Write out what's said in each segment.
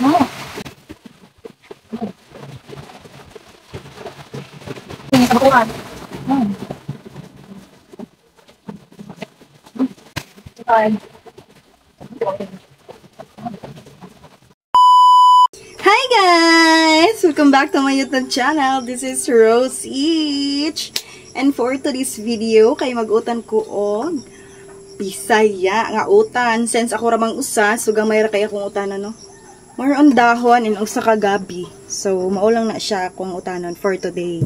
Hi guys! Welcome back to my YouTube channel. This is Rose Each. And for today's video, kay mag-utan ko og Bisaya nga utan. Since ako ramang usa, so gamay ra kay akong utanon, no? More on dahon and usa ka gabi. So mao lang na siya akong utanon for today.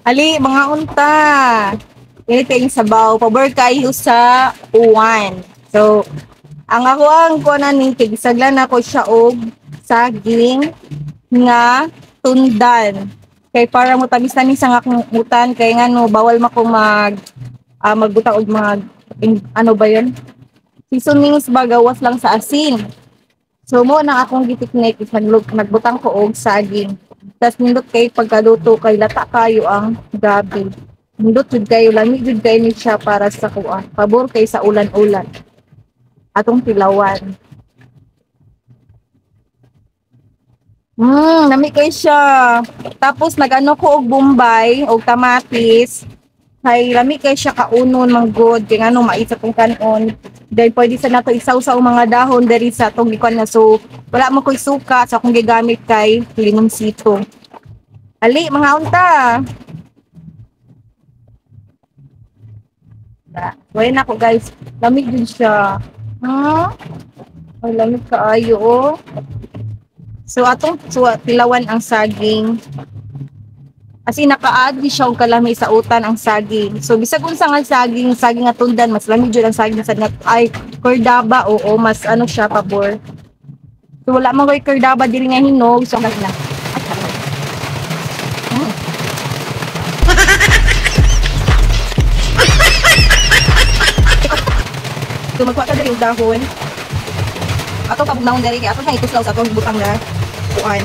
Ali, mga unta. Ganito yung sabaw. Pabor kayo sa uwan. So, ang ako ang kuha ni tigsaglan ako siya og saging nga tundan. Kay para mo tamis-tamis ang akong utan kay ngano bawal mako mag magbutang og mag ano ba yun? Seasonings ba gawas lang sa asin. So mo na akong gitiknik is nagbutang ko og saging. Tas nindot kay pagkaluto kay lata kayo ang gabi. Nindot jud kayo, lami jud kayo ni siya para sa kuan. Pabor kay sa ulan-ulan. Atong tilawan. Nami kay siya. Tapos nagano ko og bombay og kamatis. Kay lami kay siya kaunon manggod kay ngano mais atong kanon. Then pwede sa nato isawsaw mga dahon diri sa atong gikuan na, so wala mo koy suka, so akong gigamit kay limonsito. Ali mga unta. Wala na ko guys. Lamig din siya. Huh? Ay, lamig kaayo oh. So atong tilawan ang saging. As in, naka-add siya og kalami sa utan ang saging. So bisag unsa nga saging, saging nga tundan, mas lami jud ang saging sa nat ay kordaba, oo, mas ano siya pabor. So wala man koy kordaba diri nga hinog, so na. So magkuha ka diri og dahon. Ato pabugnawon diri kay ato siyang ituslaw sa atong butang na kuan.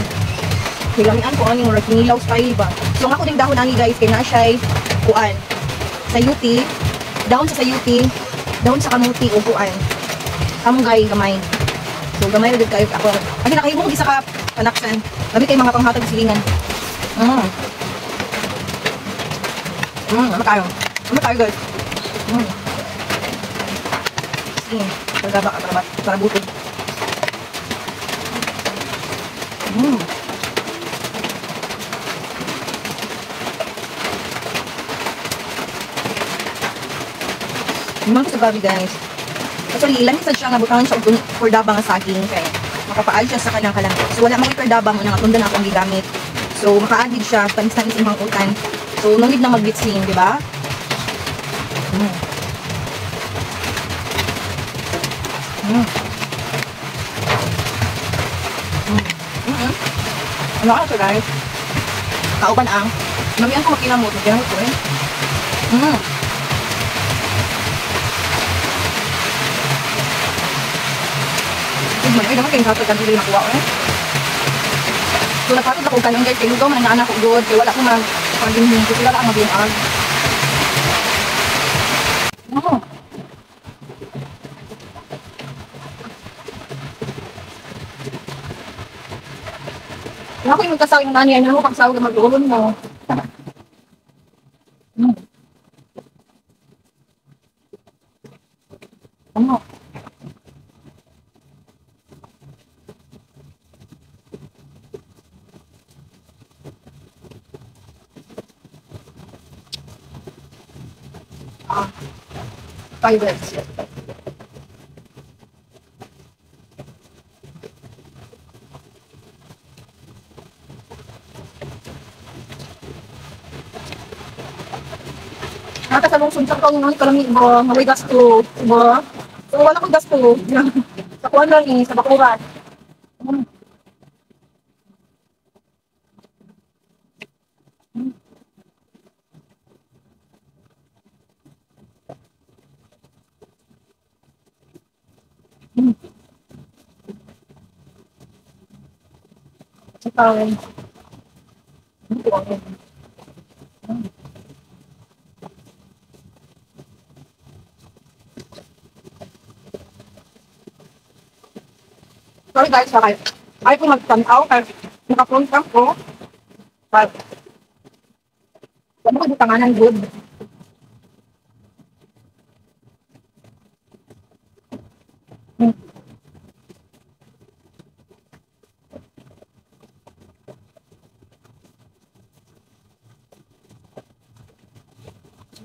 Hilamian ko ang murag kinilaw style ba. So ang ako ding dahon ani guys kay naa siya'y kuan. Sayuti, dahon sa sayuti, dahon sa kamuti o kuan. Kamunggay gamay. So gamay ra gud kayo ako. Kasi nakahimo ko isa ka panaksan. Labi kay mga panghatag silingan. Ano kayo? Ano kayo guys? Sige, pagaba ka para butod. Mga sa gabi guys. Actually, ilan sa siya nga butangan siya og kordaba nga saging kay makapaal siya sa kanang kalamit. So wala man koy kordaba mo nang tundan ako ang gigamit. So maka-add siya tamis-tamis imong utan. So no need na magbitsin, di ba? Ano ka to guys? Kauban ang mamian ko makinamot, makinamot ko eh. Ay, naman kayong hatag kanila nakuha ko eh. So, nagpatod ako kanon guys, kay lugaw man ang anak ko good, kay wala ko mag-pagin ko, sila lang mabiyang. Oh. Ako yung magkasawa yung nani, ano mo pagsawa ka mag-uulon mo. Ano? Ah, 5 minutes. Nakasalong sunsak ko noon kalami ba, may gasto, ba? So wala akong gasto. Sa kuan lang eh, sa bakuran. Sa tawon. Sorry guys, sakay. Ay ko magtanaw kay naka-front cam ko. But wala ko butanganan good.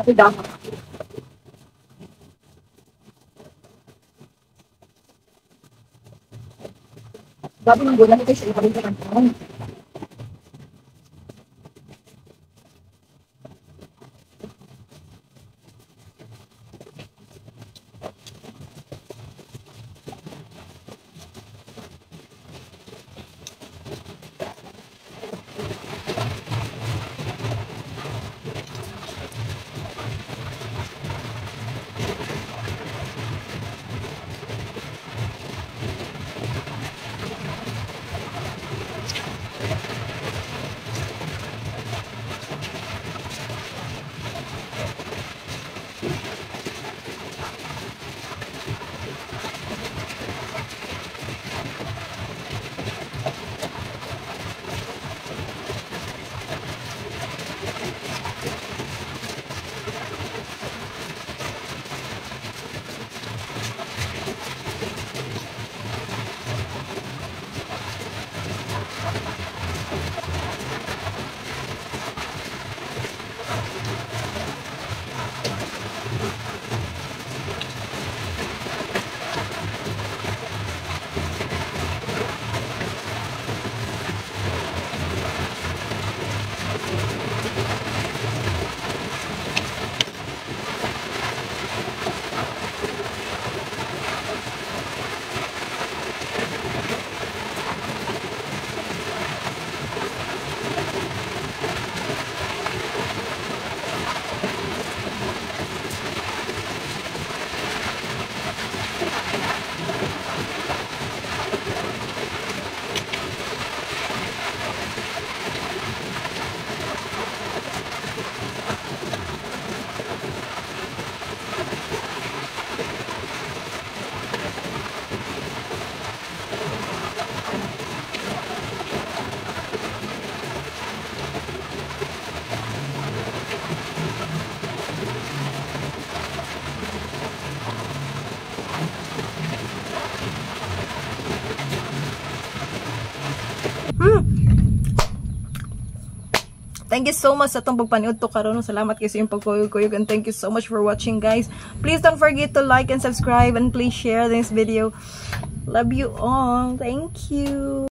Tapi dapat. Grabe ng gulay kasi siya rin sa kanton. Thank you so much sa atong pagpaniudto karon. Salamat kayo sa inyong pagkuyog-kuyog and thank you so much for watching, guys. Please don't forget to like and subscribe and please share this video. Love you all. Thank you.